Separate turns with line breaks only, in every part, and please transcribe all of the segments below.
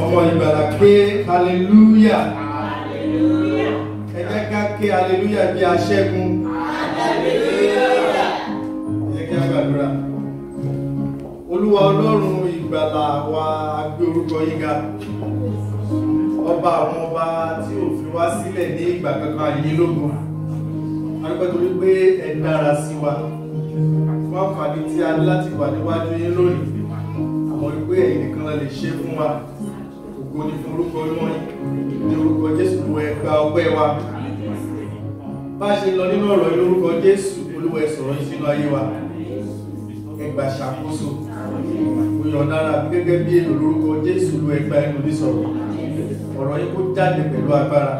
Ọmọ Ìgbàlà ké hallelujah. Ẹ jẹ́ ká ké hallelujah bí aṣẹ́gun. Ẹ jẹ́ kí a gbàdúrà. Olúwa Ọlọ́run Ìgbàlà wa, a gbé orúkọ yín ga. Ọba àwọn ọba tí ò fi wá sílẹ̀ ní ìgbà kankan, àyè lógo. A dúpẹ́ torí pé ẹ dára sí wa. Fún àǹfààní tí a ní láti wà níwájú yín lónìí. Àmọ́ wípé ẹ̀yin nìkan la lè ṣe fún wa. Ògo ni fún orúkọ mímọ́ yín. Ní orúkọ Jésù, Olúwa, ẹ gba ọpẹ́ wa. Bá a ṣe lọ nínú ọ̀rọ̀ yìí, lórúkọ Jésù, Olúwa, ẹ sọ̀rọ̀ yín sínú ayé wa. Ẹ gbà ṣàkóso. Ó yọ̀ǹda ara mi gẹ́gẹ́ bí èlò lórúkọ Jésù, Olúwa, ẹ gba ẹnu mi sọ̀rọ̀. Ọ̀rọ̀ yín kó jáde pẹ̀lú agbára.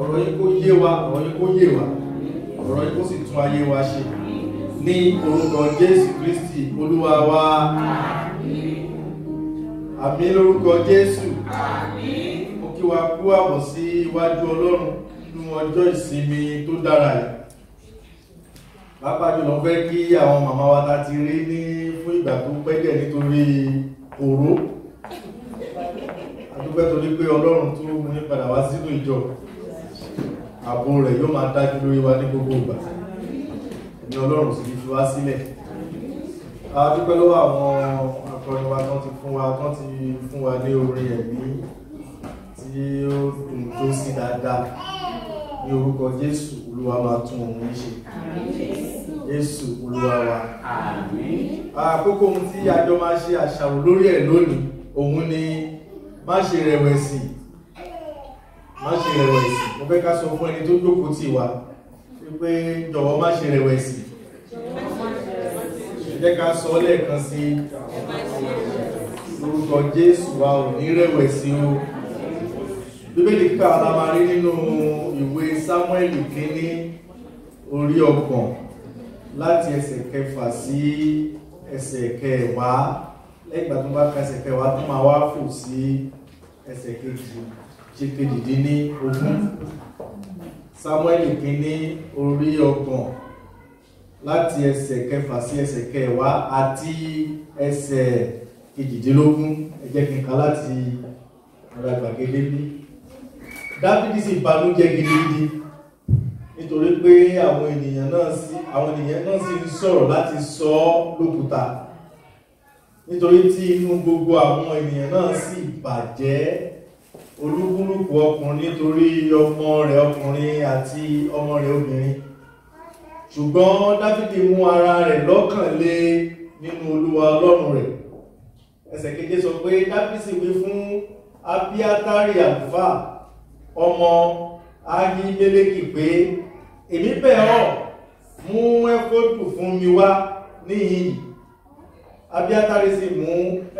Ọ̀rọ̀ yín kó yé wa, ọ̀rọ̀ yín kó yé wa. Ọ̀rọ̀ yín kó sì tún ayé wa ṣe. Ní orúkọ Jésù Kristi, Olúwa wa. Àmín lórúkọ Jésù. Mo kí wa kú àbọ̀ sí iwájú Ọlọ́run nínú ọjọ́ ìsinmi tó dára yìí. Pàápàá jùlọ fẹ́ kí àwọn màmá wa ta ti rí ní fún ìgbà tó pẹ́ díẹ̀ nítorí òró. A dúpẹ́ torí pé Ọlọ́run tó mú ní padà wá sínú ìjọ. Ààbò rẹ̀ yóò máa dájú lórí wa ní gbogbo ìgbà. Ẹ̀mí Ọlọ́run sì ní fi wá sílẹ̀. A dúpẹ́ lọ́wọ́ àwọn akọrin wa tán ti fún wa ní orin ẹ̀mí tí ó dùn tó sí dáadáa. Ní orúkọ Jésù, Olúwa máa tún òun ṣe. Jésù Olúwa wa. Àkókò ohun tí a jọ máa ṣe àṣàrò lórí ẹ̀ lónìí, òun ni má ṣe rẹ̀wẹ̀sì. Má ṣe rẹ̀wẹ̀sì. Mo fẹ́ ká sọ fún ẹni tó jókòó tì wá wípé jọ̀wọ́ má ṣe rẹ̀wẹ̀sì. Jẹ́ ká sọ lẹ́ẹ̀kan sí lórúkọ Jésù, wa ò ní rẹ̀wẹ̀sì o. Bíbélì kíkà la máa rí nínú ìwé Sámúẹ́lì kínní orí 30 láti ẹsẹ̀ 6 sí ẹsẹ̀ 10. Lẹ́yìn ìgbà tó bá ka ẹsẹ̀ 10 tó máa wá fò sí ẹsẹ̀ 18. Sámúẹ́lì kínní orí 30 láti ẹsẹ̀ 6 sí ẹsẹ̀ 10 àti ẹsẹ̀ 18. Ẹ jẹ́ kí n kà láti ara gbàgede bí. Dáfídì sì banújẹ́ gidigidi nítorí pé àwọn ènìyàn náà sì ń sọ̀rọ̀ láti sọ ọ́ lókúta. Nítorí tí inú gbogbo àwọn ènìyàn náà sì bàjẹ́, olúkúlùkù ọkùnrin nítorí ọmọ rẹ̀ ọkùnrin àti ọmọ rẹ̀ obìnrin. Ṣùgbọ́n Dáfídì mú ara rẹ̀ lọ́kàn le nínú Olúwa Ọlọ́run rẹ̀. Ẹsẹ̀ 7 sọ pé Dáfídì sì wí fún Abiatari àlùfáà ọmọ Ahimeleki pé, èmi bẹ̀ ọ́, mú ẹfódù fún mi wá níhìn. Abiatari sì mú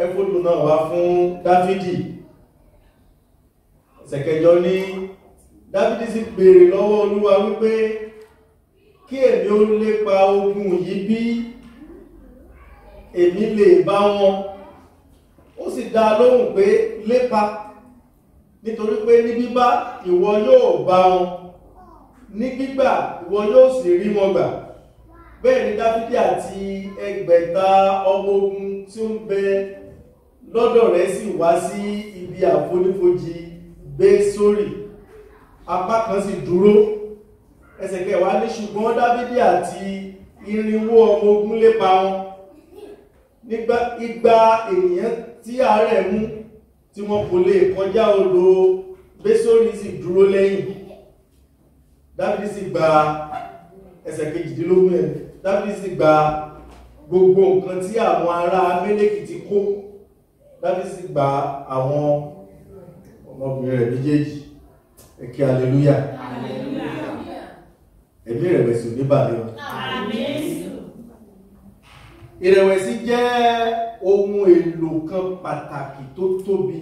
ẹfódù náà wá fún Dáfídì. Ẹsẹ̀ 8 ní Dáfídì sì béèrè lọ́wọ́ Olúwa wípé, kí èmi ó lépa ogun yìí bí? Èmi lè bá wọn. Ó sì dá lóhùn pé, lépa, nítorí pé ní bíbá ìwọ yóò bá wọn, ní gbígbà ìwọ yóò sì rí wọn gbà. Bẹ́ẹ̀ ni Dáfídì àti 6,000 ọmọ ogun tí ó ń bẹ lọ́dọ̀ rẹ̀ sì wá sí ibi àfonífojì Bésórì. Apá kan sì dúró. Ẹsẹ̀ 10 ní ṣùgbọ́n Dáfídì àti 400 ọmọ ogun lépa wọn. Nígbà igba ènìyàn tí àárẹ̀ mú tí wọn kò lè kọjá odò Bésórì sì dúró lẹ́yìn. Dáfídì sì gba ẹsẹ̀ 18 ẹ̀. Dáfídì sì gba gbogbo nǹkan tí àwọn ará Amẹ́lẹ́kì ti kó. Dáfídì sì gba àwọn ọmọbìnrin rẹ̀ méjèèjì. Ẹ ké hallelujah. Ẹ̀mí ìrẹ̀wẹ̀sì ò ní bà lé wa. Ìrẹ̀wẹ̀sì jẹ́ ohun èlò kan pàtàkì tó tóbi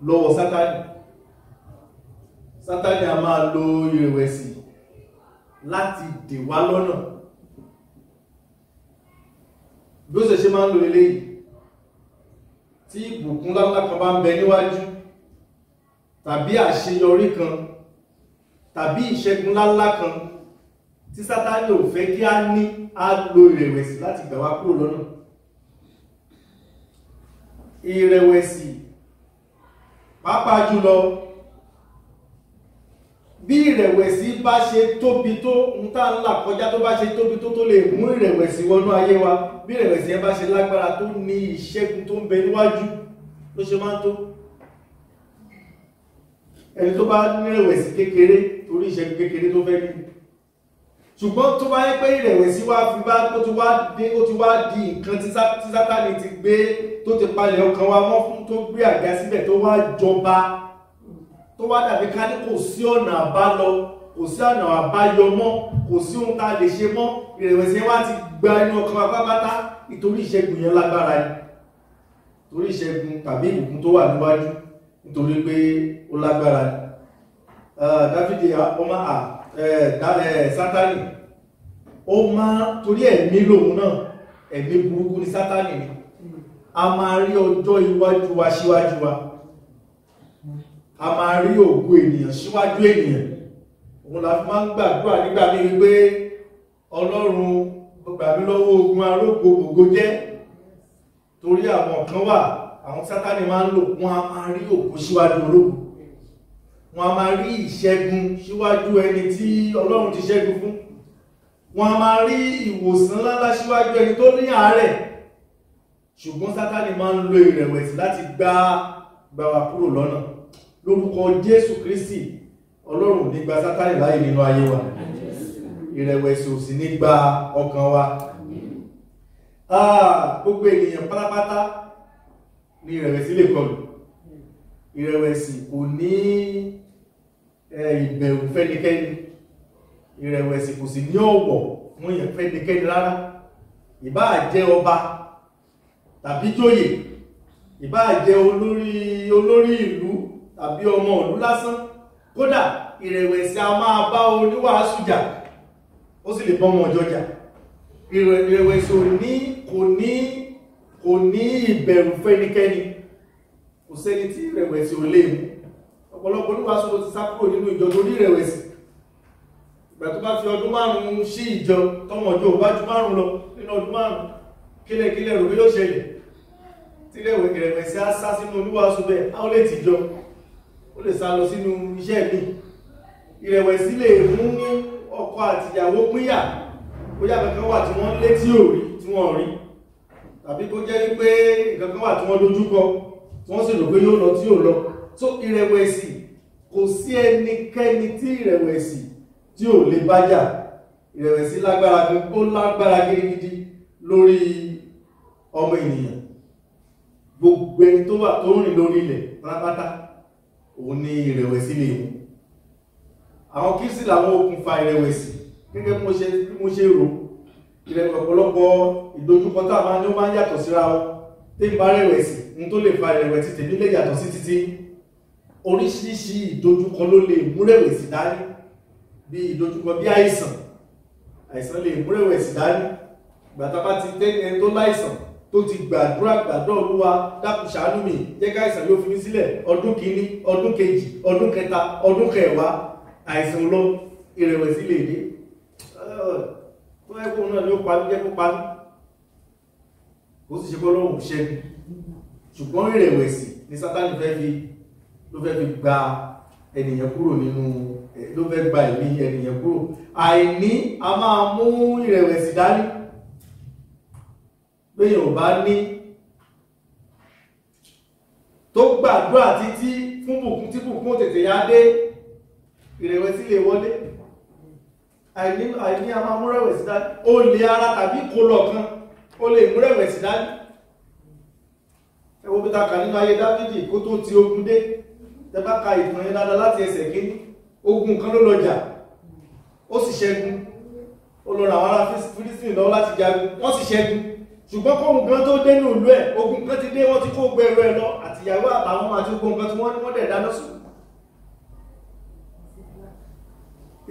lọ́wọ́ Sátánì. Sátánì a máa lo ìrẹ̀wẹ̀sì láti dè wá lọ́nà. Bí ó ṣe máa ń lo eléyìí, tí ìbùkún ńláńlá kan bá ń bẹ níwájú, tàbí àṣeyọrí kan, tàbí ìṣẹ́gun ńláńlá kan tí Sátánì ò fẹ́ kí á ní, á lo ìrẹ̀wẹ̀sì láti gbà wá kúrò lọ́nà. Ìrẹ̀wẹ̀sì pàápàá jùlọ, bí ìrẹ̀wẹ̀sì bá ṣe tóbi tó, ń tá ń là kọjá tó bá ṣe tóbi tó lè mú ìrẹ̀wẹ̀sì wọnú ayé wa. Bí ìrẹ̀wẹ̀sì yẹn bá ṣe lágbára tó ní ìṣẹ́gun tó ń bẹ níwájú ló ṣe máa ń tó. Ẹni tó bá ní ìrẹ̀wẹ̀sì kékeré torí ìṣẹ́gun kékeré tó fẹ́ ní, ṣùgbọ́n tó bá yẹ pé ìrẹ̀wẹ̀sì wá fi bá ó ti wá dé, ó ti wá di nǹkan tí Sátánì ti gbé, tó ti palẹ̀ ọkàn wa mọ́ fún, tó gbé àga síbẹ̀, tó wá jọba, tó wá dàbí ká ní kò sí ọ̀nà àbálọ, kò sí ọ̀nà àbáyọ mọ́, kò sí ohun tá a lè ṣe mọ́. Ìrẹ̀wẹ̀sì wá ti gba inú ọkàn wa pátápátá nítorí ìṣẹ́gun yẹn lágbára ni, torí ìṣẹ́gun tàbí ìbùkún tó wà níwájú, nítorí pé ó lágbára ni. Dáfídì ọmọ Sátánì ó máa torí ẹ̀mí lòun náà, ẹ̀mí burúkú ni Sátánì ni. A máa rí ọjọ́ iwájú wa síwájú wa, a máa rí ògo ènìyàn síwájú ènìyàn. Òun la fi máa ń gbàdúrà nígbà míì wípé Ọlọ́run gbà mí lọ́wọ́ ogun arógo ògo jẹ́. Torí àwọn kan wà, àwọn Sátánì máa ń lò, wọ́n a máa rí ògo síwájú ológo, wọ́n a máa rí ìṣẹ́gun síwájú ẹni tí Ọlọ́run ti ṣẹ́gun fún, wọ́n a máa rí ìwòsàn ńláńlá síwájú ẹni tó ní àárẹ̀. Ṣùgbọ́n Sátánì máa ń lo ìrẹ̀wẹ̀sì láti gbà wá kúrò lọ́nà. Lórúkọ Jésù Kristi, Ọlọ́run ní gba Sátánì láàyè nínú ayé wa. Ìrẹ̀wẹ̀sì ò sì ní gba ọkàn wa. Gbogbo ènìyàn pátápátá ní ìrẹ̀wẹ̀sì lè kọlù. Ìrẹ̀wẹ̀sì kò ní ìbẹ̀rù fẹ́nikẹ́ni. Ìrẹ̀wẹ̀sì kò sì ní ọ̀wọ̀ fún èèyàn fẹ́nikẹ́ni rárá. Ìbáà jẹ́ ọba tàbí jóyè, ìbáà jẹ́ olórí ìlú tàbí ọmọ ìlú lásán. Kódà ìrẹ̀wẹ̀sì a máa bá oníwàásù jà, ó sì lè bọ́mọ ọjọ́ jà. Ìrẹ̀wẹ̀sì kò ní ìbẹ̀rù fẹ́nikẹ́ni. Kò sẹ́ni tí ìrẹ̀wẹ̀sì ò lè mú. Ọ̀pọ̀lọpọ̀ oníwàásù ló ti sá kúrò nínú ìjọ torí ìrẹ̀wẹ̀sì. Ìgbà tó bá fi ọdún 5 sí ìjọ, tọmọ ọjọ́ ò bá ju 5 lọ nínú ọdún 5, kílẹ̀kílẹ̀ rò pé yóò ṣẹlẹ̀. Tí ìrẹ̀wẹ̀sì á sá sínú oníwàásù bẹ́ẹ̀, á ó lè tìjọ, ó lè sá lọ sínú iṣẹ́ mi. Ìrẹ̀wẹ̀sì lè mú ọkọ àtìyàwó pínyà, bóyá kankan wà tí wọ́n lé tí ò rí, tí wọ́n rí, tàbí kó jẹ́ wípé nǹkan kan wà tí wọ́n dojúkọ, tí wọ́n sì rò pé yóò lọ tí ò lọ. So ìrẹ̀wẹ̀sì, kò sí ẹnikẹ́ni tí ìrẹ̀wẹ̀sì tí ò lè bá jà. Ìrẹ̀wẹ̀sì lágbára, ó lágbára gidigidi lórí ọmọ ènìyàn. Gbogbo ẹni tó wà tó rìn lórí ilẹ̀ pátápátá, òun ni ìrẹ̀wẹ̀sì lè mú. Àwọn kí sì làwọn okùnfà ìrẹ̀wẹ̀sì gẹ́gẹ́ bí mo ṣe rò. Ìrẹ̀wẹ̀sì, ọ̀pọ̀lọpọ̀ ìdojúkọ tá a máa ní ó máa ń yàtọ̀ síra wọn. Tí n bá rẹ̀wẹ̀sì, n tó lè fa ìrẹ̀wẹ̀sì tèmi lè yàtọ̀ sí títí. Oríṣiríṣi ìdojúkọ ló lè mú rẹ̀wẹ̀sì dání, bí ìdojúkọ bí àìsàn. Àìsàn lè mú rẹ̀wẹ̀sì dání. Ìgbà tá a bá ti tẹ́ ẹni tó láìsàn tó ti gbàdúrà Olúwa dákun ṣàánú mi, jẹ́ ká àìsàn yóò fi mí sílẹ̀, ọdún kìíní, ọdún kejì, ọdún kẹta, ọdún kẹwàá, àìsàn lọ, ìrẹ̀wẹ̀sì lè dé. Tó ẹkùn náà ni ó pa mí, jẹ́ kó pa mí. Kò sì ṣe bọ́lọ́hùn ṣẹ́gun. Ṣùgbọ́n ìrẹ̀wẹ̀sì ni Sátánì ló fẹ́ fi gba ènìyàn kúrò nínú, ló fẹ́ gba ẹ̀mí ènìyàn kúrò. Àìní a máa mú ìrẹ̀wẹ̀sì dání. Béèyàn ò bá ní, tó gbàdúrà títí fún bùkún tí bùkún tètè yá dé, ìrẹ̀wẹ̀sì lè wọlé. Àìní a máa mú rẹ̀wẹ̀sì dání. Olè ara tàbí ìkólọ̀ kan ó lè mú rẹ̀wẹ̀sì dání. Ẹ wo bí ta kà nínú ayé Dáfídì kó tó ti ogun dé. Tẹ bá ka ìtàn yẹn dáadáa láti ẹsẹ̀ kínní, ogun kan ló lọ jà, ó sì ṣẹ́gun. Ó lọ ràn àwọn ará Fílístínì lọ́wọ́ láti jagun, wọ́n sì ṣẹ́gun. Ṣùgbọ́n kóhun gan tó dé ní ìlú ẹ̀, ogun kan ti dé, wọ́n ti kó gbogbo ẹrù ẹ̀ lọ, àtìyàwó àtàwọn ọmọ àti gbogbo nǹkan tí wọ́n ní wọ́n dẹ̀ dáná sùn.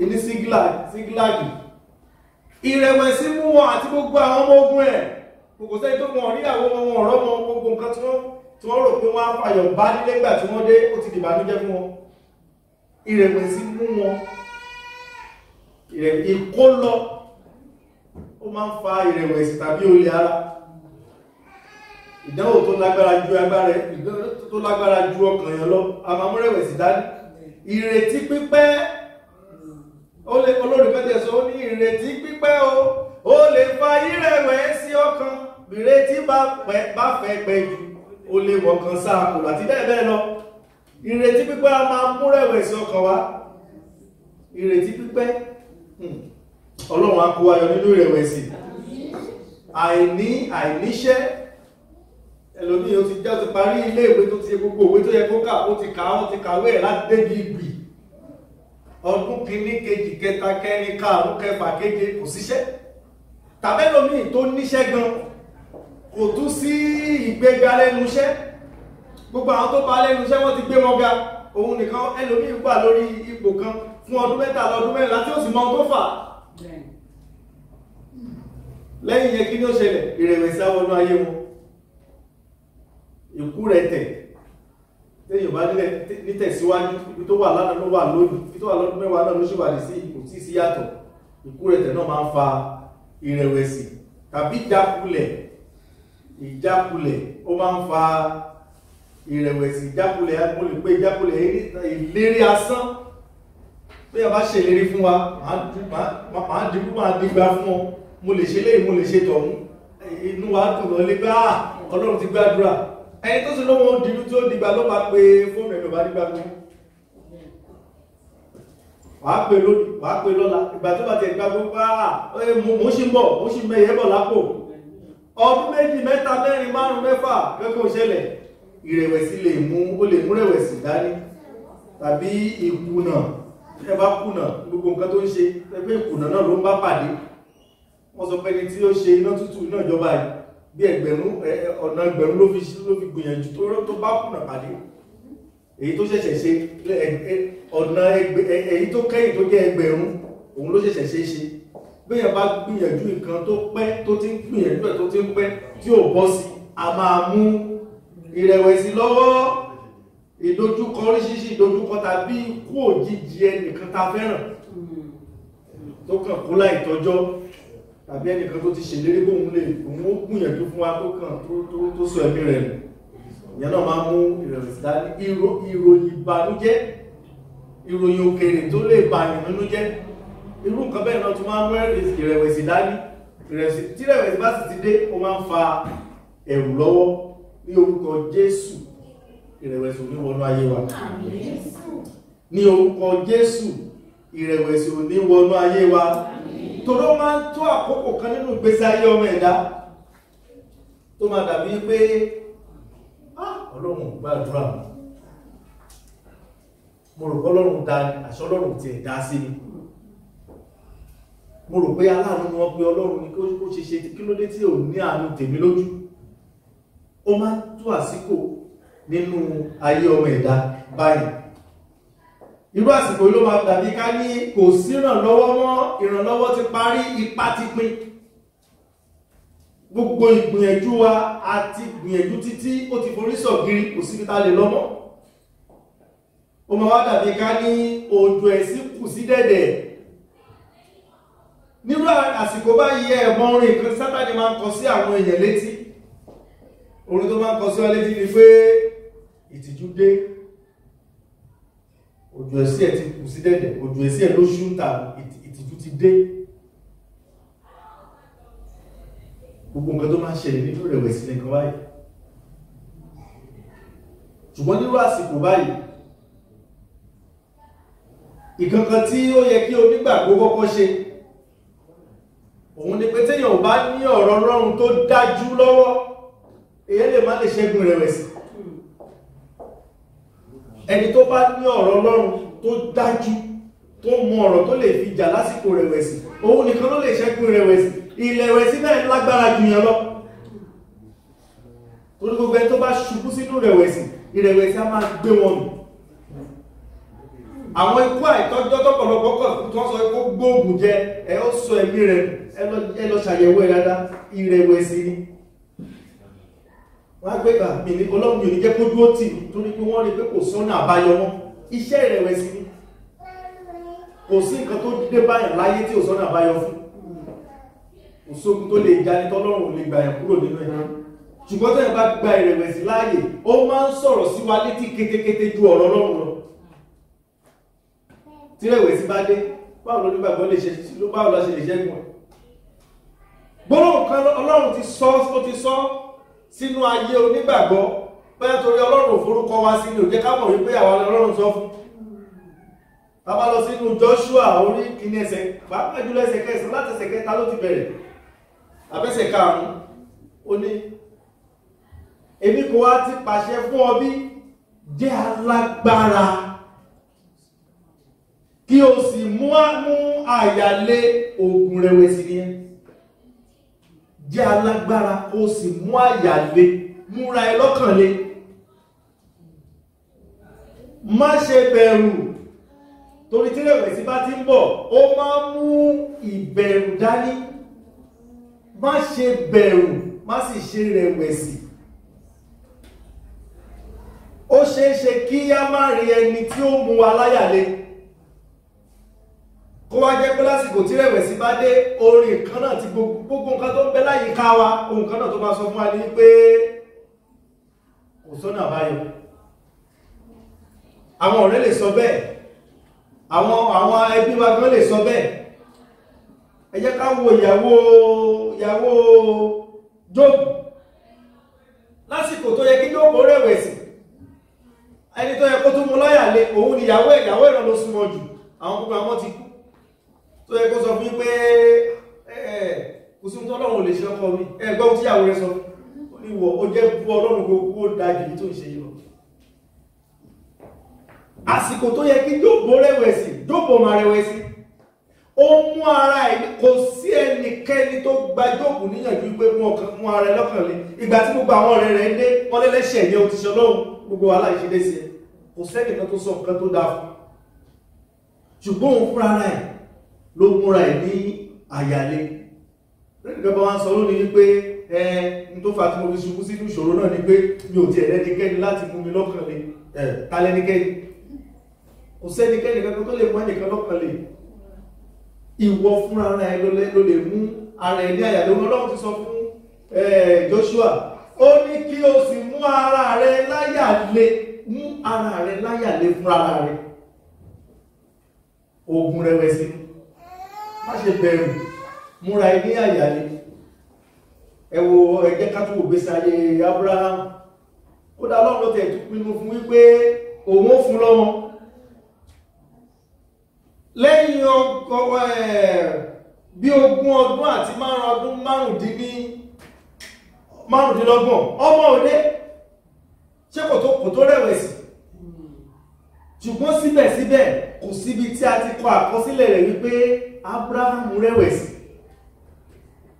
Ìní Sígíláàgì. Ìrẹ̀wẹ̀sì mú wọn àti gbogbo àwọn ọmọ ogun ẹ̀. Kò sẹ́ni tó wọn níyàwó wọn, wọn ọ̀rọ̀ wọn, gbogbo nǹkan tí wọ́n rò pé wọ́n á fàyọ̀ bá nílé ìgbà tí wọ́n dé, ó ti dìbànújẹ́ fún wọn. Ìrẹ̀wẹ̀sì mú wọn. Ìkólọ ó máa ń fa ìrẹ̀wẹ̀sì tàbí olè ara. Ìdánwò tó lágbára ju agbára, ìdánwò tó lágbára ju ọkàn yẹn lọ, a máa mú rẹ̀wẹ̀sì dání. Ìrètí pípẹ́, olórin kan tiẹ̀ sọ, ó ní ìrètí pípẹ́ o, ó lè fa ìrẹ̀wẹ̀sì ọkàn. Ìrètí bá fẹ́ pẹ́ jù, ó lè wọ̀kan sáà kò àti bẹ́ẹ̀ bẹ́ẹ̀ lọ. Ìrètí pípẹ́ a máa mú rẹ̀wẹ̀sì ọkàn wá. Ìrètí pípẹ́, Ọlọ́run á kó wa yọ nínú ìrẹ̀wẹ̀sì. Àìníṣẹ́, ẹlòmíì ó ti jẹ́ ó ti parí ilé ìwé tó ti ṣe gbogbo òwe tó yẹ kó kà, ó ti kà á, ó ti kàwé ẹ̀ láti débi ìgbì. Ọdún kìíní, kejì, kẹta, kẹrin, karùn-ún, kẹfà, keje, kò síṣẹ́. Tàbí ẹlòmíì tó níṣẹ́ gan, kò tún sí ìgbéga lẹ́nu iṣẹ́. Gbogbo àwọn tó bá lẹ́nu iṣẹ́ wọ́n ti gbé wọn ga. Òun nìkan ẹlòmíì wà lórí ipò kan fún ọdún mẹ́ta lọ́dún mẹ́rìnlá tí ó sì mọ ohun tó fà á. Lẹ́yìn yẹn kí ni ó ṣẹlẹ̀? Ìrẹ̀wẹ̀sì á wọnú ayé wọn. Ikú rẹ̀ tẹ̀. Téèyàn bá nítẹ̀síwájú, ibi tó wà lánàá ló wà lónìí, ibi tó wà lọ́dún mẹ́wàá náà ló ṣì wà sí, kò tí ì sí yàtọ̀. Ikú rẹ̀ tẹ̀ náà máa ń fa ìrẹ̀wẹ̀sì tàbí ìjákulẹ̀. Ìjákulẹ̀ ó máa ń fa ìrẹ̀wẹ̀sì. Ìjákulẹ̀, mo lè pé ìjákulẹ̀ ìlérí asán. Bí a bá ṣèlérí fún wa, màá dìbò, máa dìgbà fún ọ. Mo lè ṣe léyìí, mo lè ṣe tọ̀hún. Inú wa dùn lọ lé pé Ọlọ́run ti gbàdúrà. Ẹni tó sì lóhun ó dìlú tí ó dìgbà ló máa pe fóònù ẹ̀ ló bá dìgbà gbogbo. Wàá pe lónìí, wàá pe lọ́la. Ìgbà tó bá ti gbà gbogbo, mo ṣì ń bọ̀, mo ṣì ń mẹyẹ bọ̀ lápò. Ọdún méjì, mẹ́ta, mẹ́rin, márùn-ún, mẹ́fà, kẹ́kọ̀ọ́ ò ṣẹlẹ̀. Ìrẹ̀wẹ̀sì lè mú, ó lè mú rẹ̀wẹ̀sì dání. Tàbí ìkùnà. Ẹ bá kùnà, gbogbo nǹkan tó ń ṣe, ẹgbẹ́ ìkùnà náà ló ń bá pàdé. Wọ́n sọ pé ẹni tí ó ṣe iná tútù iná ìjọba yìí, bí ẹgbẹ̀rún, ọ̀nà ẹgbẹ̀rún ló fi gbìyànjú tó bá kùnà pàdé. Èyí tó ṣẹ̀ṣẹ̀ ṣe, ọ̀nà èyí tó kẹ́yìn tó jẹ́ ẹgbẹ̀rún, òun ló ṣẹ̀ṣẹ̀ ṣe é ṣe. Béèyàn bá gbìyànjú nǹkan tó pẹ́, tó ti ń gbìyànjú ẹ̀ tó ti ń pẹ́, tí ò bọ́ sí, a máa mú ìrẹ̀wẹ̀sì lọ́wọ́. Ìdojúkọ, oríṣiríṣi ìdojúkọ tàbí ikú òjijì ẹnìkan ta fẹ́ràn tó kàn kú láì tọ́jọ́, tàbí ẹnìkan tó ti ṣèlérí bóun lè òun ó gbìyànjú fún wa tó kàn tó sọ ẹ̀mí rẹ̀ nù. Ìyẹn náà máa mú ìrẹ̀wẹ̀sì dání. Ìròyìn ìbànújẹ́, ìròyìn òkèèrè tó lè bàyàn nínú jẹ́, irú nǹkan bẹ́ẹ̀ náà tún máa mú ìrẹ̀wẹ̀sì dání. Tí ìrẹ̀wẹ̀sì bá sì ti dé, ó máa ń fa ẹ̀rù lọ́wọ́. Ní orúkọ Jésù, ìrẹ̀wẹ̀sì ò ní wọnú ayé wa. Ní orúkọ Jésù, ìrẹ̀wẹ̀sì ò ní wọnú ayé wa. Toró máa ń tó àkókò kan nínú ìgbésí ayé ọmọ ẹ̀dá tó máa dàbí pé Ọlọ́run gbàdúrà mi, mo rò pé Ọlọ́run dá ni, àṣọ Ọlọ́run ti ẹ̀ dá sí mi. Mo rò pé aláàánú ni wọ́n pe Ọlọ́run ni, kó ṣe ṣe kí ló dé tí ò ní àánú tèmi lójú. Ó máa ń tó àsìkò nínú ayé ọmọ ẹ̀dá báyìí. Irú àsìkò ló máa dàbí ká ní kò sí ìrànlọ́wọ́ mọ́, ìrànlọ́wọ́ ti parí, ipá ti pín. Gbogbo ìgbìyànjú wa àti gbìyànjú títí ó ti forí sọ̀gìrì, kò síbi tá lè lọ mọ́. Ó máa wá dàbí ká ní òjò ẹ̀sìn kù sí dẹ̀dẹ̀. Nírú àsìkò báyìí, ẹ̀mọ orin kan Sátánì máa ń kọ sí àwọn èèyàn létí. Orin tó máa ń kọ sí wa létí ni pé ìtìjú dé, òjò ẹ̀sìn ẹ̀ ti kù sí dẹ̀dẹ̀, òjò ẹ̀sìn ẹ̀ ló ṣú ń ta, ìtìjú ti dé. Gbogbo nǹkan tó máa ń ṣẹlẹ̀ nínú ìrẹ̀wẹ̀sì nìkan báyìí. Ṣùgbọ́n nírú àsìkò báyìí, ìkankan tí ó yẹ kí onígbàgbọ́ kọ́kọ́ ṣe Òun ni pé téèyàn ò bá ní ọ̀rọ̀ Ọlọ́run tó dájú lọ́wọ́, èyàn lè má lè ṣẹ́gun ìrẹ̀wẹ̀sì. Ẹni tó bá ní ọ̀rọ̀ Ọlọ́run tó dájú, tó mọ ọ̀rọ̀ tó lè fi jà lásìkò ìrẹ̀wẹ̀sì, òun nìkan ló lè ṣẹ́gun ìrẹ̀wẹ̀sì. Ìrẹ̀wẹ̀sì náà lágbára jù yẹn lọ. Torí gbogbo ẹni tó bá ṣubú sínú ìrẹ̀wẹ̀sì, ìrẹ̀wẹ̀sì á máa gbé wọn mì. Àwọn ikú àìtọ́jọ́ tọ́pọ̀lọpọ̀ kọ̀ tó ń sọ pé gbóògùn jẹ, ẹ ó sọ ẹ̀mí rẹ̀, ẹ lọ ṣàyẹ̀wò ẹ̀ dáadáa, ìrẹ̀wẹ̀sì ni. Wọ́n á gbé gbà mí ní Ọlọ́run mi ò ní jẹ́ kó dúró tì mí, torí pé wọ́n rí pé kò sọ́nà àbáyọ mọ́. Iṣẹ́ ìrẹ̀wẹ̀sì ni. Kò sí nǹkan tó dé báyìí láyé tí ò sọ́nà àbáyọ fún. Kò sógun tó lè jani tọ́lọ́run ò lè gbà yàn kúrò nínú ẹ̀. Ṣùgbọ́n tẹ́yìn bá gba ìrẹ̀wẹ̀sì láàyè, ó máa ń sọ̀rọ̀ sí wa létí kétékété ju ọ̀rọ̀ Ọlọ́run lọ. Tí ìrẹ̀wẹ̀sì bá dé, báwo ló nígbàgbọ́ lè ṣe, báwo la ṣe lè ṣẹ́gun ẹ̀? Gbólóhùn kan Ọlọ́run ti sọ, ó ti sọ sínú ayé onígbàgbọ́, bóyá torí Ọlọ́run ò forúkọ wá sí ni ò jẹ́ ká mọ̀ wípé àwa ni Ọlọ́run sọ fún. Tá bá lọ sínú Joshua orí kìíní ẹsẹ̀, pàápàá jùlọ ẹsẹ̀ kẹsàn-án láti ẹsẹ̀ kẹta ló ti bẹ̀rẹ̀. Àbẹ́sẹ̀ karùn-ún, ó ní, èmi kò wá ti pàṣẹ fún ọ bí, jẹ́ alágbára kí o sì mú àyà lé ogun rẹ̀wẹ̀sì nìyẹn. Jẹ́ alágbára kó o sì mú àyà lé, múra ẹ lọ́kàn lé. Má ṣe bẹ̀rù, torí tí rẹ̀wẹ̀sì bá ti ń bọ̀, ó máa ń mú ìbẹ̀rù dání. Má ṣe bẹ̀rù, má sì ṣe rẹ̀wẹ̀sì. Ó ṣeé ṣe kí á má rí ẹni tí ó mú wa láyà lé, kó wá jẹ́ pé lásìkò tí rẹ̀wẹ̀sì bá dé, orin kan náà ti gbogbo nǹkan tó ń bẹ láyìíká wa, ohun kan náà tó máa sọ fún wa ní pé kò sọ́nà àbáyọ. Àwọn ọ̀rẹ́ lè sọ bẹ́ẹ̀, àwọn ẹbí wa gan lè sọ bẹ́ẹ̀. Ẹ jẹ́ ká wo ìyàwó Jóòbù. Lásìkò tó yẹ kí Jóòbù rẹ̀wẹ̀sì, ẹni tó yẹ kó tún mú láyà lé, òun ni ìyàwó ẹ̀, ìyàwó ẹ̀ ló súnmọ́ jù, àwọn gbogbo àwọn ti kú. Tó yẹ kó sọ fún pé kò sí ohun tó Ọlọ́run ò lè ṣe ọkọ mi. Ẹ gbọ́ ohun tí ìyàwó rẹ̀ sọ, ó ní wọ̀, ó jẹ́ bú Ọlọ́run gbogbo, ó dájú èyí tó ń ṣe yìí lọ. Àsìkò tó yẹ kí Jóòbù rẹ̀wẹ̀sì, Jóòbù máa rẹ̀wẹ̀sì. Ó mú ara ẹ̀, kò sí ẹnikẹ́ni tó gba Jóòbù níyànjú pé mú ara ẹ lọ́kàn lé. Ìgbà tí gbogbo àwọn ọ̀rẹ́ rẹ̀ ń dé, wọ́n lẹ́lẹ́ṣẹ̀ yẹn, ó ti ṣe Ọlọ́run, gbogbo wàhálà ìṣe dé sí ẹ. Kò sẹ́nìkan tó sọ nǹkan tó dáa fún. Ṣùgbọ́n òun fúnra rẹ̀ ló múra ẹ̀ ní àyàlé. Lẹ́nìkan bá wá ń sọ lónìí wípé ẹ n tó fà tí mo fi ṣubú sínú ìṣòro náà ni pé mi ò tiẹ̀ rẹ́nikẹ́ni láti mú mi lọ́kàn lé. Ta lẹ́nikẹ́ni? Kò sẹ́nikẹ́ni kankan tó lè mú ẹnìkan lọ́kàn lé. Ìwọ fúnra rẹ̀ ló lè mú ara ẹ̀ ní àyàlé. Ọlọ́run ti sọ fún Joshua, ó ní kí o sì mú ara rẹ láyà lé, mú ara rẹ láyà lé fúnra rẹ. Ogun rẹ̀wẹ̀sì, má ṣe bẹ̀rù, múra ẹ ní àyà lé. Ẹ wo, ẹ jẹ́ ká tún wò gbèsè ayé Abraham. Kódà Ọlọ́run ló tẹ̀ tún pinnu fún wípé òun ó fún lọ́mọ. Lẹ́yìn bí ogún ọdún àti márùn ọdún márùndínlọ́gbọ̀n, ọmọ òde, ṣé kò tó rẹ̀wẹ̀sì? Ṣùgbọ́n síbẹ̀síbẹ̀ kò síbi tí a ti kọ àkọsílẹ̀ rẹ̀ wípé Abraham rẹ̀wẹ̀sì.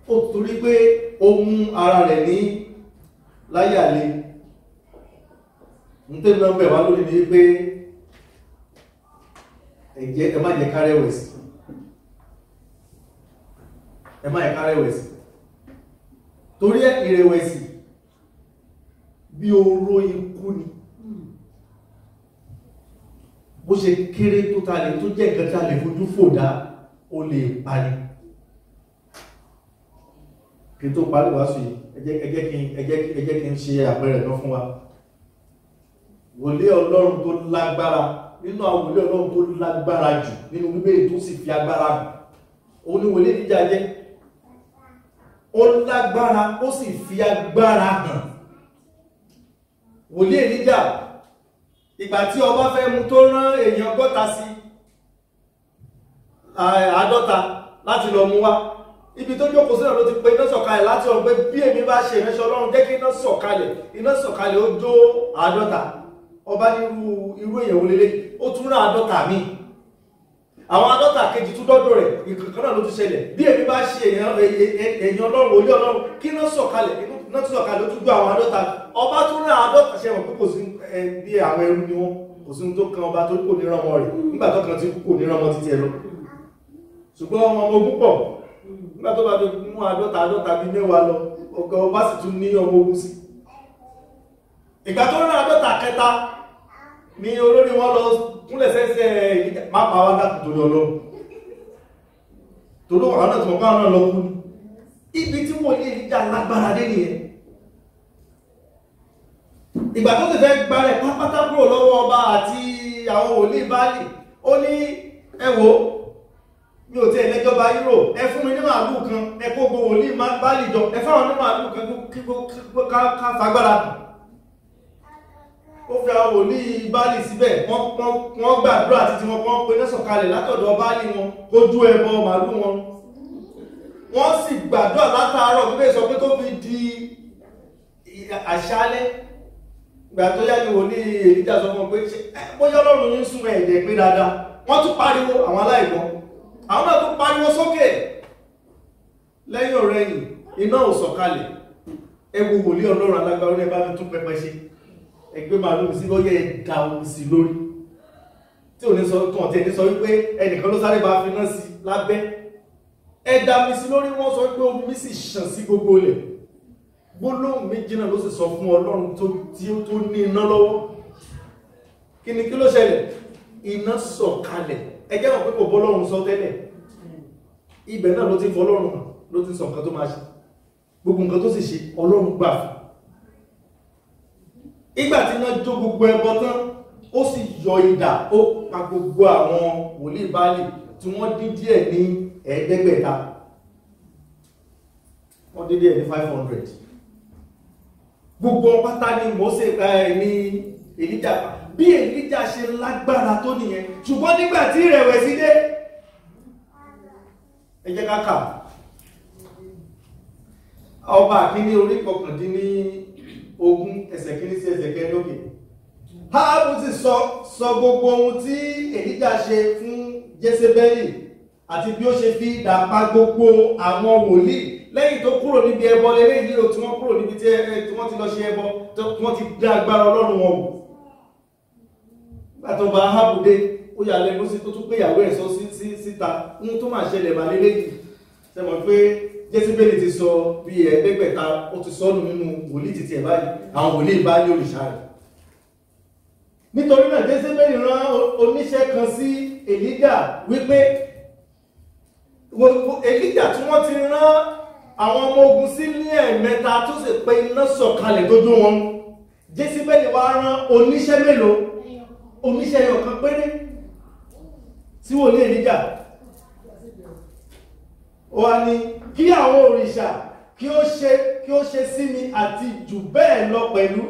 Ó torí pé ó mú ara rẹ̀ ní láyàlé. Ń tẹ́lẹ̀ náà bẹ̀ wá lórí ni wípé ẹ má jẹ́ ká rẹ̀wẹ̀sì. Ẹ má jẹ́ ká rẹ̀wẹ̀sì. Torí ìrẹ̀wẹ̀sì bí oró ikú ni. Bó ṣe kéré tó ta lè tó jẹ́ nǹkan tí a lè fojú fò dá, ó lè pani. Kí n tó parí wàásù yìí, ẹ jẹ́ kí n ṣe àpẹẹrẹ kan fún wa. Wòlíì Ọlọ́run tó lágbára, nínú àwọn wòlíì Ọlọ́run tó lágbára jù nínú Bíbélì tó sì fi agbára hàn, òun ni wòlíì Èlíjà jẹ́. Ó lágbára, ó sì fi agbára hàn. Wòlíì Èlíjà, ìgbà tí ọba fẹ́ mú tó rán èèyàn 60 sí 50 láti lọ mú wá. Ibi tó jókòó sílẹ̀ ló ti pe iná sọ̀kalẹ̀ láti ọ̀run pé bí èmi bá ṣe ìránṣẹ́ Ọlọ́run, jẹ́ kí iná sọ̀kalẹ̀. Iná sọ̀kalẹ̀, ó jó 50. Ọba ní irú èèyàn wo lélẹ̀? Ó tún rán 50 míì. Àwọn 50 kejì tún dọ́dọ̀ rẹ̀, ìkankan náà ló tún ṣẹlẹ̀. Bí èmi bá ṣe èèyàn Ọlọ́run, wòlíì Ọlọ́run, kí iná sọ̀kalẹ̀. Iná tún sọ̀kalẹ̀, ó tún gbé àwọn 50. Ọba tún rán 50. Ṣe mọ̀ pé kò sí bí àwọn ẹrú ni wọ́n, kò sí ohun tó kan ọba tó kò ní rán ọmọ rẹ̀ nígbà tó kan tí kò ní rán ọmọ títí ẹ lọ. Ṣùgbọ́n ọmọ ogun pọ̀. Nígbà tó bá fi mú 50 50 bíi 10 lọ, ọ̀gá ọba sì tún ní ọmọ ogun sí. Ìgbà tó rán 50 kẹta ni olórí wọn lọ kúnlẹ̀ sẹ́sẹ́, má pa wá, dákùn torí Ọlọ́run, torí àwọn náà tí wọ́n bá náà lọ kú ní. Ibi tí wọ́n lè jà lágbára dé nìyẹn. Ìgbà tó sì fẹ́ gbalẹ̀ pápátá kúrò lọ́wọ́ ọba àti àwọn wòlíì Báálì, ó ní ẹ wò, mi ò tí ẹ lẹ́jọ́ bá yúrò, ẹ fún mi ní màálù kan, ẹ kó gbogbo wòlíì Báálì jọ, ẹ fáwọn ní màálù kan kí ká fagbára. Ó fi àwọn wòlíì Báálì síbẹ̀, wọ́n gbàdúrà títí wọn kàn pé náà sọ̀kalẹ̀ látọ̀dọ̀ Báálì wọn kójú ẹbọ màálù wọn. Wọ́n sì gbàdúrà látàárọ̀, bíbélì sọ pé tó fi di àṣálẹ́. Ìgbà tó yá ni wòlíì Èlíjà sọ fún wọn pé bóyá Ọlọ́run yín súnmọ́ ẹ̀jẹ̀ pé dáadáa. Wọ́n tún pariwo, àwọn aláìgbọ́n, àwọn náà tún pariwo sókè. Lẹ́yìn ọ̀rẹ̀yìn iná ò sọ̀kalẹ̀. Ẹ wo wòlíì Ọlọ́run alágbára, ní ẹ bá mi tún pẹpẹ ṣe, ẹgbẹ́ màálù sí lọ́yẹ̀, ẹ̀dá omi sí lórí, tí ò ní sọ tún ọ̀tí ẹni sọ wípé ẹnìkan ló sáré bá fi náà sí lábẹ́. Ẹ̀dá omi sí lórí, wọ́n sọ wípé omi sì ṣàn sí gbogbo ilẹ̀. Gbólóhùn méjì náà ló sì sọ fún Ọlọ́run tí ó tó ní iná lọ́wọ́. Kí ni kí ló ṣẹlẹ̀? Iná sọ̀kalẹ̀. Ẹ jẹ́ mọ̀ pé kò bọ́ Ọlọ́run sọ tẹ́lẹ̀. Ibẹ̀ náà ló ti fọ́ Ọlọ́run hàn, ló ti sọ nǹkan tó máa ṣe, gbogbo nǹkan tó sì ṣe Ọlọ́run gbà fún. Ìgbà tí iná jó gbogbo ẹbọ tán, ó sì yọ idà, ó pa gbogbo àwọn wòlíì Báálì tí wọ́n dín díẹ̀ ní 500, wọ́n dín díẹ̀ ní 500. Gbogbo pátá ni Mósè ní Èlíjà. Bí Èlíjà ṣe lágbára tó nìyẹn. Ṣùgbọ́n nígbà tí ìrẹ̀wẹ̀sì dé, ẹ jẹ́ ká kà Ọba Àkíní orí 19 ẹsẹ̀ 1 sí ẹsẹ̀ 4 lókè. Áhábù sì sọ gbogbo ohun tí Èlíjà ṣe fún Jésébẹ́lì àti bí ó ṣe fi idà pa gbogbo àwọn wòlíì lẹ́yìn tó kúrò níbi ẹbọ lélẹ́yìí o, tí wọ́n kúrò níbi tí wọ́n ti lọ ṣe ẹbọ, tí wọ́n ti dá agbára Ọlọ́run wọn wò. Nígbà tó bá Áhábù dé, ó yà lẹ́nu sí tó tún pé ìyàwó ẹ̀ sọ síta ohun tó máa ṣẹlẹ̀ mà lélẹ́yìí. Ṣe mọ̀ pé Jésébẹ́lì ti sọ bí 500, ó ti sọnù nínú wòlíì títí ẹ̀ báyìí, àwọn wòlíì bá ní òrìṣà rẹ̀. Nítorí náà Jésébẹ́lì rán oníṣẹ́ kan sí Èlíjà wípé Èlíjà tí wọ́n ti rán àwọn ọmọ ogun sí ní 3 tó sì pé iná sọ̀kalẹ̀ tó jó wọn. Jésébẹ́lì wá rán oníṣẹ́ mélòó? Oníṣẹ́ ẹyọ kan péré sí wòlíì Èlíjà. Ó wá ní kí àwọn òrìṣà kí ó ṣe sí mi àti jù bẹ́ẹ̀ lọ pẹ̀lú,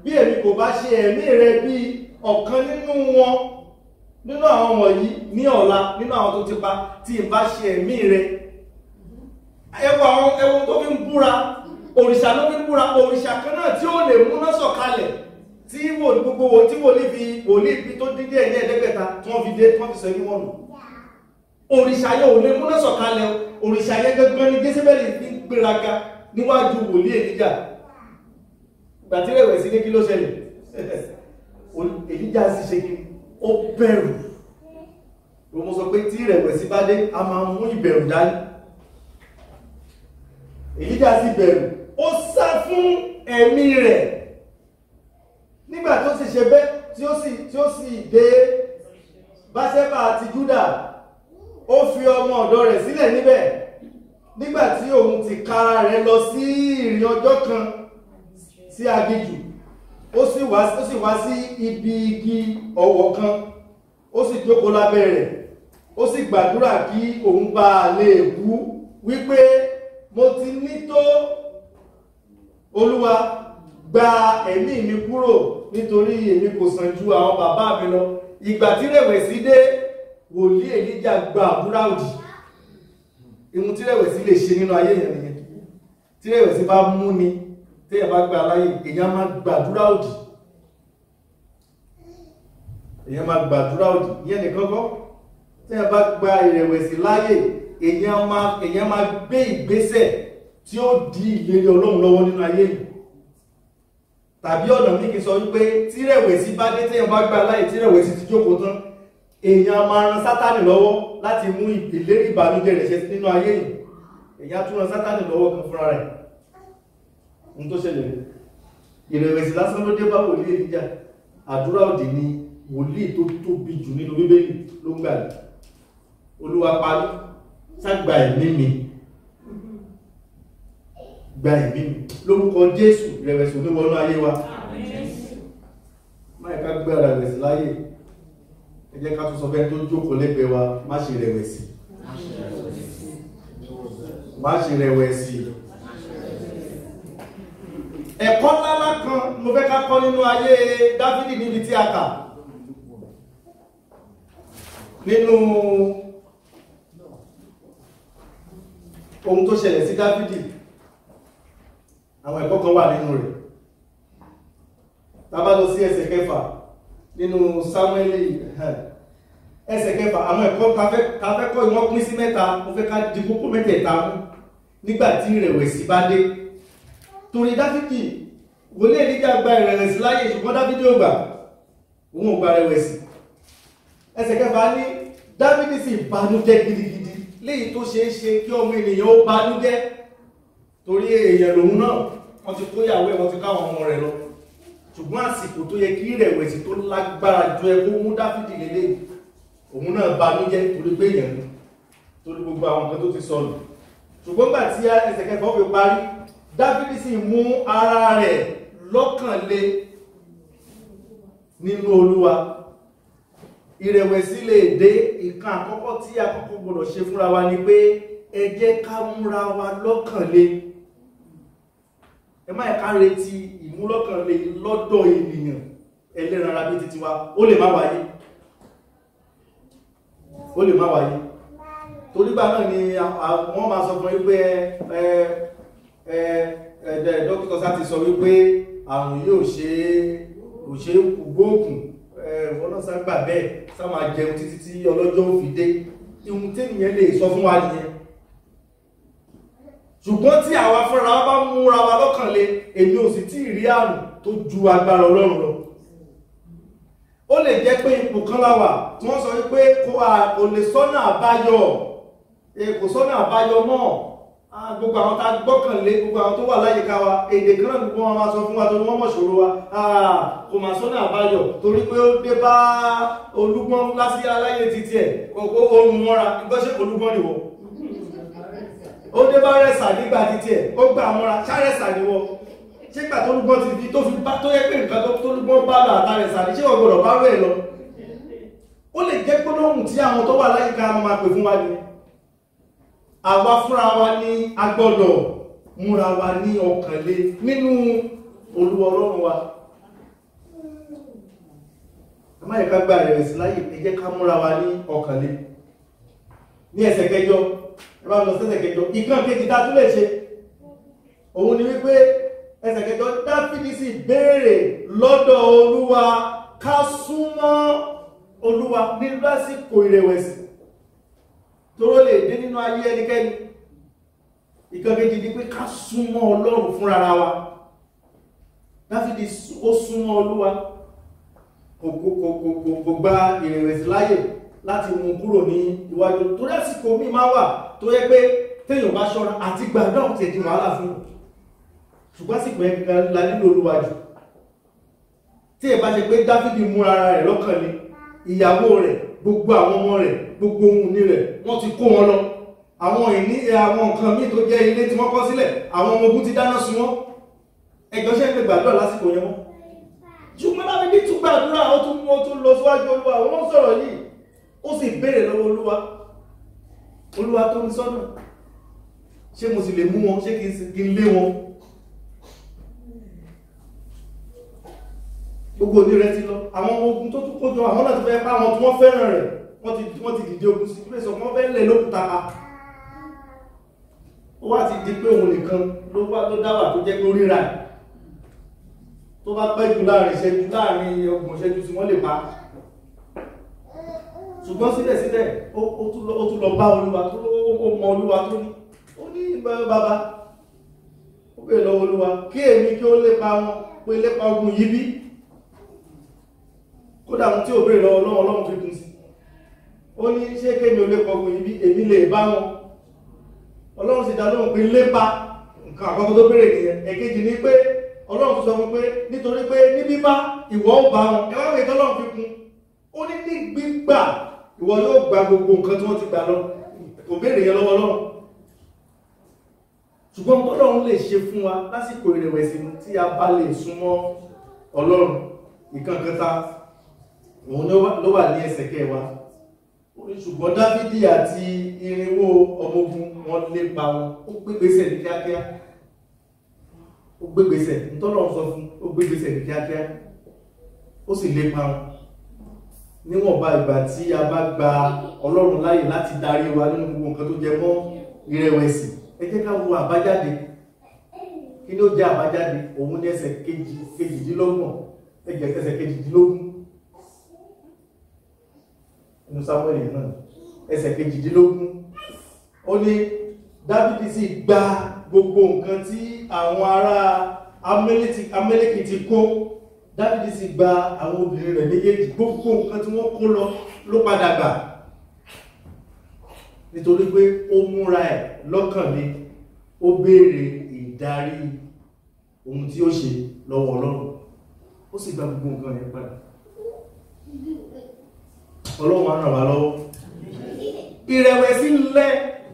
bí èmi kò bá ṣe ẹ̀mí rẹ bí ọ̀kan nínú wọn, nínú àwọn wọ̀nyí ní ọ̀la, nínú àwọn tó ti pa, tí n bá ṣe ẹ̀mí rẹ. Ẹwọ àwọn ẹwọ tó fi ń búra, òrìṣà ló fi ń búra, òrìṣà kan náà tí ó lè múná sọ̀kalẹ̀, tí gbogbo wo tí wòlíì fi wòlíì fi tó dín díẹ̀ ní 500 tí wọ́n fi dé, tí wọ́n fi sọ ẹni wọ́n nù. Òrìṣà yẹn ò lè múná sọ̀kalẹ̀. Òrìṣà yẹn gangan ni Jésébẹ́lì fi ń gbéraga níwájú wòlíì Èlíjà. Ìgbà tí rẹ̀wẹ̀sì ní kí ló ṣẹlẹ̀? Èlíjà sì ṣe kí ó bẹ̀rù. Mo sọ pé tí ìrẹ̀wẹ̀sì bá dé, a máa mú ìbẹ̀rù dání. Èlíjà sì bẹ̀rù, ó sá fún ẹ̀mí rẹ̀. Nígbà tó sì ṣe bẹ́ẹ̀, tí ó sì dé Báṣẹ́bà àti Júdà, ó fi ọmọ ọ̀dọ̀ rẹ̀ sílẹ̀ níbẹ̀. Nígbà tí òun ti kára rẹ̀ lọ sí ìrìn ọjọ́ kan sí aginjù, ó sì wá sí ibi igi ọ̀wọ̀ kan, ó sì jókòó lábẹ́ rẹ̀, ó sì gbàdúrà kí òun bá lè kú, wípé mo ti ní tó, Olúwa, gba ẹ̀mí mi kúrò, nítorí èmi kò sàn ju àwọn bàbá mi lọ. Ìgbà tí rẹ̀wẹ̀sì dé, wòlíì Èlíjà gba àdúrà òdì. Ihun tí rẹ̀wẹ̀sì lè ṣe nínú ayé yẹn nìyẹn. Tí rẹ̀wẹ̀sì bá mú ni, téèyàn bá gba láyè, èèyàn máa gbàdúrà òdì. Èèyàn máa gbàdúrà òdì. Ìyẹn nìkan kọ́. Téèyàn bá gba ìrẹ̀wẹ̀sì láyè, èèyàn máa gbé ìgbésẹ̀ tí ó di ìlérí Ọlọ́run lọ́wọ́ nínú ayé yìí. Tàbí ọ̀nà míì kì í sọ wípé tí rẹ̀wẹ̀sì bá dé, téèyàn bá gba láyè, tí rẹ̀wẹ̀sì ti jókòó tán, èèyàn máa ran Sátánì lọ́wọ́ láti mú ìlérí ìbànújẹ́ rẹ̀ ṣẹ nínú ayé yìí. Èèyàn tún ran Sátánì lọ́wọ́ kan fúnra rẹ̀. Ohun tó ṣẹlẹ̀ rẹ̀, ìrẹ̀wẹ̀sì lásán ló dé bá wòlíì Èlíjà. Àdúrà òdì ni wòlíì tó tóbi jù nínú Bíbélì ló ń gbà yìí. Olúwa pa mí, ṣá gba ẹ̀mí mi, gba ẹ̀mí mi. Lórúkọ Jésù, ìrẹ̀wẹ̀sì ò ní wọnú ayé wa. Má yẹ ká gbé ara rẹ̀wẹ̀sì láyè. Ẹ jẹ́ ká tún sọ fẹ́ni tó jókòó lẹ́gbẹ̀ẹ́ wa, má ṣe rẹ̀wẹ̀sì. Má ṣe rẹ̀wẹ̀sì. Ẹ̀kọ́ ńlá kan mo fẹ́ ká kọ́ nínú ayé Dáfídì níbi tí a kà. Nínú ohun tó ṣẹlẹ̀ sí Dáfídì, àwọn ẹ̀kọ́ kan wà nínú rẹ̀. Tá bá lọ sí ẹsẹ̀ kẹfà nínú Sámúẹ́lì, ẹsẹ̀ kẹfà, àwọn ẹ̀kọ́ ta fẹ́ kọ́ ìwọ́n pín sí mẹ́ta. Mo fẹ́ ká di kókó mẹ́tẹ̀ẹ̀ta mú nígbà tí ìrẹ̀wẹ̀sì bá dé. Torí Dáfídì, wòlíì Èlíjà gba ìrẹ̀wẹ̀sì láyè, ṣùgbọ́n Dáfídì ò gbà, òun ò gba ìrẹ̀wẹ̀sì. Ẹsẹ̀ kẹfà ní Dáfídì sì banújẹ́ gidigidi, léyìí tó ṣeé ṣe kí ọmọ ènìyàn ó banújẹ́, torí èèyàn lòun náà, wọ́n ti kó ìyàwó ẹ̀, wọ́n ti káwọn ọmọ rẹ̀ lọ. Ṣùgbọ́n àsìkò tó yẹ kí ìrẹ̀wẹ̀sì tó lágbára ju ẹ kó mú Dáfídì lélẹ̀, òun náà banújẹ́ torí pé èèyàn ni, torí gbogbo àwọn nǹkan tó ti sọnù. Ṣùgbọ́n gbà tí ẹsẹ̀ kẹfà ó fi parí, Dáfídì sì mú ara rẹ̀ lọ́kàn le nínú Olúwa. Ìrẹ̀wẹ̀sì lè dé. Ìkan àkọ́kọ́ tí a kọ́kọ́ gbọ́dọ̀ ṣe fúnra wa ni pé ẹ jẹ́ ká múra wa lọ́kàn le. Ẹ má yẹ ká retí ìmúlọ́kànle lọ́dọ̀ ènìyàn ẹlẹ́ran ara bí titi wa, ó lè má wáyé. Ó lè má wáyé. Torí gbà náà ni wọ́n máa sọ fún yín pé dókítà sá ti sọ wípé àrùn yóò ṣe kò ṣe gbóògùn, wọ́n náà sá gbà bẹ́ẹ̀, sá máa jẹun títí tí ọlọ́jọ́ ò fi dé. Ihun tẹ́nìyàn lè sọ fún wa nìyẹn. Ṣùgbọ́n tí àwa fúnra wa bá múra wa lọ́kàn le, èmi ò sì tí ì rí àrùn tó ju agbára Ọlọ́run lọ. Ó lè jẹ́ pé ipò kan la wà tí wọ́n sọ wípé kò lè sọ́nà àbáyọ, kò sọ́nà àbáyọ mọ́. Gbogbo àwọn tá gbọ́kànlé, gbogbo àwọn tó wà láyìíká wa, èdè kan náà gbogbo wọn máa sọ fún wa torí wọ́n mọ̀ ṣòro wa. Kò máa sọ́nà àbáyọ torí pé ó dé bá Olúgbọ́n lásì aláyé títí ẹ̀, kò oorun mọ́ra, ìgbọ́sẹ̀ Olúgbọ́n nìwọ. Ó dé bá rẹ̀sà nígbà títí ẹ̀, ó gbà mọ́ra, ṣárẹ̀sà níwọ. Ṣé gbà tó Olúgbọ́n ti fi tó fi bá tó yẹ pé nǹkan tó Olúgbọ́n bá lọ àtàrẹ̀sà ní, ṣé wọ́n gbọ́dọ̀ bá rẹ̀ lọ? Ó lè jẹ́ gbólóhùn tí àwọn tó wà láyìíká máa pè fún wa nìyẹn. Àwa fúnra wa ní a gbọ́dọ̀ múra wa ní ọkàn le nínú Olúwa Ọlọ́run wa. Ẹ má yẹ ká gba ìrẹ̀wẹ̀sì láyè, ẹ jẹ́ ká múra wa ní ọkàn le. Ní ẹsẹ̀ kẹjọ, ẹ bá lọ sẹ́sẹ̀ kẹjọ, ìkan kejì tá a tún lè ṣe òun ni wípé ẹsẹ̀ kẹjọ, Dáfídì sì béèrè lọ́dọ̀ Olúwa. Ká súnmọ́ Olúwa ní lásìkò ìrẹ̀wẹ̀sì tóró lè dé nínú ayé ẹnikẹ́ni. Ìkan kejì ni pé ká súnmọ́ Ọlọ́run fúnra wa. Dáfídì ó súnmọ́ Olúwa, kò gba ìrẹ̀wẹ̀sì láyè láti mú kúrò ní iwájú. Torí àsìkò mi máa wà tó yẹ pé téèyàn bá ṣọ́ra àti gbàdúrà ó ti di wàhálà fún un. Ṣùgbọ́n àsìkò yẹn gangan la nílò Olúwa jù. Tí ẹ bá ṣe pé Dáfídì múra ara rẹ̀ lọ́kàn le, ìyàwó rẹ̀, gbogbo àwọn ọmọ rẹ̀, gbogbo ohun ìní rẹ̀, wọ́n ti kó wọn lọ. Àwọn ìní àwọn nǹkan míì tó jẹ́ ilé tí wọ́n kọ́ sílẹ̀, àwọn ọmọ ogun ti dáná sun wọ́n. Ẹjọ́ ṣe ń lè gbàdúrà lásìkò yẹn wọ́n. Ṣùgbọ́n Dáfídì tún gbàdúrà, ó tún mú ó tún lọ síwájú Olúwa, wọ́n sọ̀rọ̀ yìí, ó sì béèrè lọ́wọ́ Olúwa. Olúwa tó ń sọ́nà, ṣé mo sì lè mú wọn, ṣé kí n lé wọn? Gbogbo òní rẹ̀ ti lọ, àwọn ọmọ ogun tó tún kó jọ, àwọn náà ti fẹ́ pa àwọn tí wọ́n fẹ́ràn rẹ̀, wọ́n ti dìde ogun sí, pé sọ wọ́n fẹ́ lẹ̀ lókùúta pa. Ó wá ti di pé òun nìkan ló wá tó dáwà tó jẹ́ pé ó ríra ẹ̀. Tó bá pẹ́ jù láàrin ìṣẹ́jú, láàrin 30 ìṣẹ́jú tí wọ́n lè pa. Ṣùgbọ́n síbẹ̀síbẹ̀ ó tún lọ bá Olúwa, ó mọ Olúwa tó ní. Ó ní bàbá, ó bèèrè lọ́wọ́ Olúwa kí èmi kí ó lépa wọn, pé lépa ogun yìí bí. Kódà ohun tí ó bèèrè lọ́wọ́ Ọlọ́run, Ọlọ́run fi kún sí. Ó ní ṣé kémi ó lépa ogun yìí bí, èmi lè bá wọn. Ọlọ́run sì dá lóhùn pé lépa. Nǹkan àkọ́kọ́ tó béèrè nìyẹn. Ẹ̀kejì ni pé Ọlọ́run tún sọ fún pé nítorí pé ní bíbá ìwọ ó bá wọn. Ẹ wá wèé tọ́lọ́run fi kún. Ó ní ní gbígbà ìwọ yóò gba gbogbo nǹkan tí wọ́n ti gbà lọ. Kò béèrè yẹn lọ́wọ́ Ọlọ́run. Ṣùgbọ́n Ọlọ́run lè ṣe fún wa lásìkò ìrẹ̀wẹ̀sì tí a bá lè súnmọ́ Ọlọ́run. Ìkan kẹta òun ló wà ní ẹsẹ̀ kẹwàá. Ó ní ṣùgbọ́n Dáfídì àti 400 ọmọ ogun wọn lépa wọn. Ó gbégbèsè ní kíákíá. Ó gbégbèsè, ntọ́lọ́run sọ fún, ó gbégbèsè ní kíákíá. Ó sì lépa wọn. Níwọ̀nba ìgbà tí a bá gba Ọlọ́run láàyè láti darí wa nínú gbogbo nǹkan tó jẹ mọ́ ìrẹ̀wẹ̀sì, ẹ jẹ́ ká wo àbájáde. Kí ló jẹ́ àbájáde? Òun ní ẹsẹ̀ 28, ẹsẹ̀ 18. Inú Sámúẹ́lì náà, ẹsẹ̀ 18. Ó ní Dáfídì sì gba gbogbo nǹkan tí àwọn ará Amẹ́lẹ́kì ti kó. Dáfídì sì gba àwọn obìnrin rẹ̀ méjèèjì, gbogbo nǹkan tí wọ́n kó lọ ló padà gbà. Nítorí pé ó múra ẹ̀ lọ́kàn ni, ó béèrè ìdarí ohun tí ó ṣe lọ́wọ́ Ọlọ́run. Ó sì gba gbogbo nǹkan yẹn padà. Ọlọ́run á ràn wá lọ́wọ́. Ìrẹ̀wẹ̀sì lẹ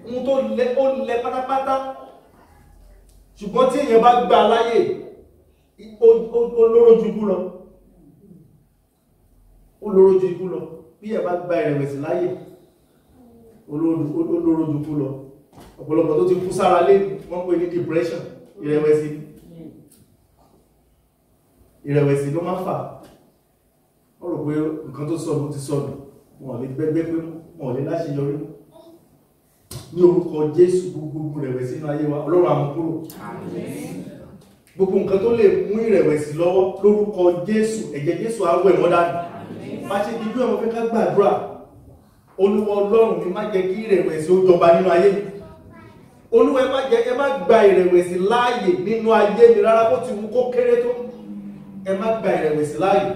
ohun tó lẹ, ó lẹ pátápátá. Ṣùgbọ́n tí èèyàn bá gbà láyè, ó lóró ju ikú lọ. Ó lóró ju ikú lọ. Bí ẹ bá gba ìrẹ̀wẹ̀sì láyè, ó lóró ju ikú lọ. Ọ̀pọ̀lọpọ̀ tó ti kú sára lé, wọ́n pè ní depression, ìrẹ̀wẹ̀sì. Ìrẹ̀wẹ̀sì ló máa ń fà. Wọ́n rò pé nǹkan tó sọnù ti sọnù, wọn ò lè gbẹ́gbẹ́ pé wọn ò lè láṣeyọrí. Ní orúkọ Jésù, gbogbo ìrẹ̀wẹ̀sì nínú ayé wa, Ọlọ́run á mú kúrò. Gbogbo nǹkan tó lè mú ìrẹ̀wẹ̀sì lọ́wọ́ lórúkọ Jésù, ẹ̀jẹ̀ Jésù á wẹ̀ wọ́n dànù. Má ṣe dijú ẹ̀, mo fẹ́ ká gbàdúrà. Olúwa Ọlọ́run mi, má jẹ́ kí ìrẹ̀wẹ̀sì ó jọba nínú ayé mi. Olúwa, ẹ má jẹ́, ẹ má gba ìrẹ̀wẹ̀sì láàyè nínú ayé mi rárá, bó ti wù kó kéré tó. Ẹ má gba ìrẹ̀wẹ̀sì láàyè.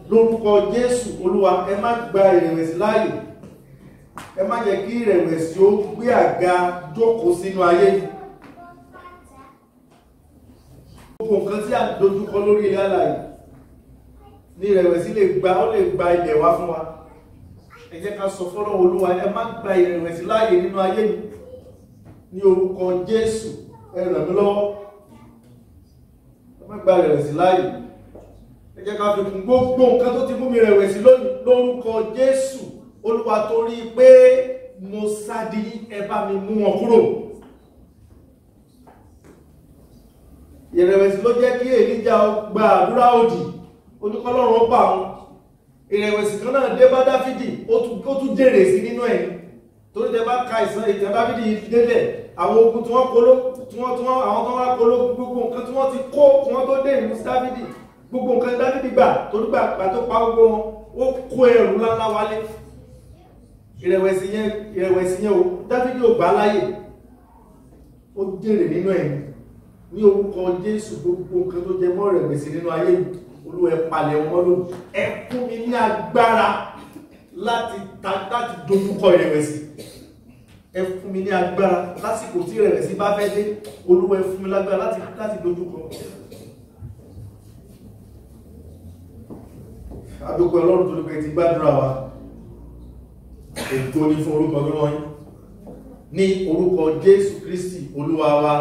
Lórúkọ Jésù, Olúwa, ẹ má gba ìrẹ̀wẹ̀sì láàyè. Ẹ má jẹ́ kí ìrẹ̀wẹ̀sì ó gbé àga jókòó sínú ayé mi. Gbogbo nǹkan tí a dojúkọ lórí ilẹ̀ alààyè ní ìrẹ̀wẹ̀sì lè gba, ó lè gba ilẹ̀ wá fún wa. Ẹ jẹ́ ká sọ fọ́lọ́run, Olúwa, ẹ má gba ìrẹ̀wẹ̀sì láàyè nínú ayé mi. Ní orúkọ Jésù, ẹ ràn mí lọ́wọ́. Ẹ má gba ìrẹ̀wẹ̀sì láàyè. Ẹ jẹ́ ká fi kún gbogbo nǹkan tó ti mú mi rẹ̀wẹ̀sì lónìí lórúkọ Jésù. Olúwa, torí pé mo sádi, ẹ bá mi mú wọn kúrò. Ìrẹ̀wẹ̀sì ló jẹ́ kí Èlíjà gba àdúrà òdì, oníkọ́lọ́run ó bà wọn. Ìrẹ̀wẹ̀sì kan náà dé bá Dáfídì, ó tún jèrè sí nínú ẹ̀. Torí tẹ bá ka ìtàn Dáfídì délẹ̀, àwọn ogun tí wọ́n kó ló, tí wọ́n àwọn tó wá kó ló, gbogbo nǹkan tí wọ́n ti kó kí wọ́n tó dé ìlú Dáfídì, gbogbo nǹkan Dáfídì gbà, torí gbà tó pa gbogbo wọn, ó kó ẹrù ńláńlá wálé. Ìrẹ̀wẹ̀sì yẹn o, Dáfídì ò gbà láyè, ó jèrè nínú ẹ̀. Ní orúkọ Jésù, gbogbo nǹkan tó jẹ mọ́ ìrẹ̀wẹ̀sì nínú ayé mi, Olúwa, ẹ palẹ̀ wọn lónìí. Ẹ fún mi ní agbára láti dojúkọ ìrẹ̀wẹ̀sì. Ẹ fún mi ní agbára lásìkò tí ìrẹ̀wẹ̀sì bá fẹ́ dé. Olúwa, ẹ fún mi lágbára láti dojúkọ. A dúpẹ́ Ọlọ́run torí pé ti gbàdúrà wa. Ògo ni fún orúkọ mímọ́ yín. Ní orúkọ Jésù Kristi Olúwa wa.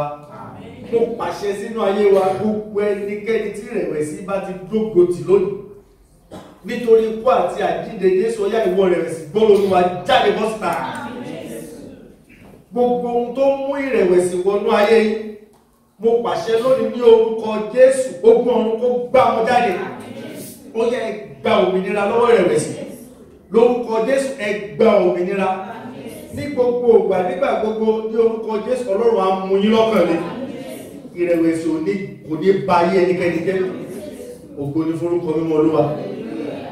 Mo pàṣẹ sínú ayé wa, gbogbo ẹnikẹ́ni tí ìrẹ̀wẹ̀sì bá ti dógo tì lónìí, nítorí ikú àti àjíǹde Jésù, ọyá ìwọ ìrẹ̀wẹ̀sì gbọ́rọ̀ Olúwa jáde bọ́ síta. Gbogbo ohun tó mú ìrẹ̀wẹ̀sì wọnú ayé yín, mo pàṣẹ lónìí ní orúkọ Jésù, ogun ọ̀run kó gbá wọn jáde. Ó yẹ ẹ gba òmìnira lọ́wọ́ ìrẹ̀wẹ̀sì. Lórúkọ Jésù, ẹ gba òmìnira. Ní gbogbo ìgbà, nígbà gbogbo, ní orúkọ Jésù, Ọlọ́run á mú yín lọ́kàn le. Ìrẹ̀wẹ̀sì kò ní ba ayé ẹnikẹ́ni jẹ́. Ògo ni forúkọ mímọ́ Olúwa.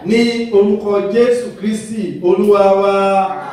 Ní orúkọ Jésù Kristi Olúwa wa.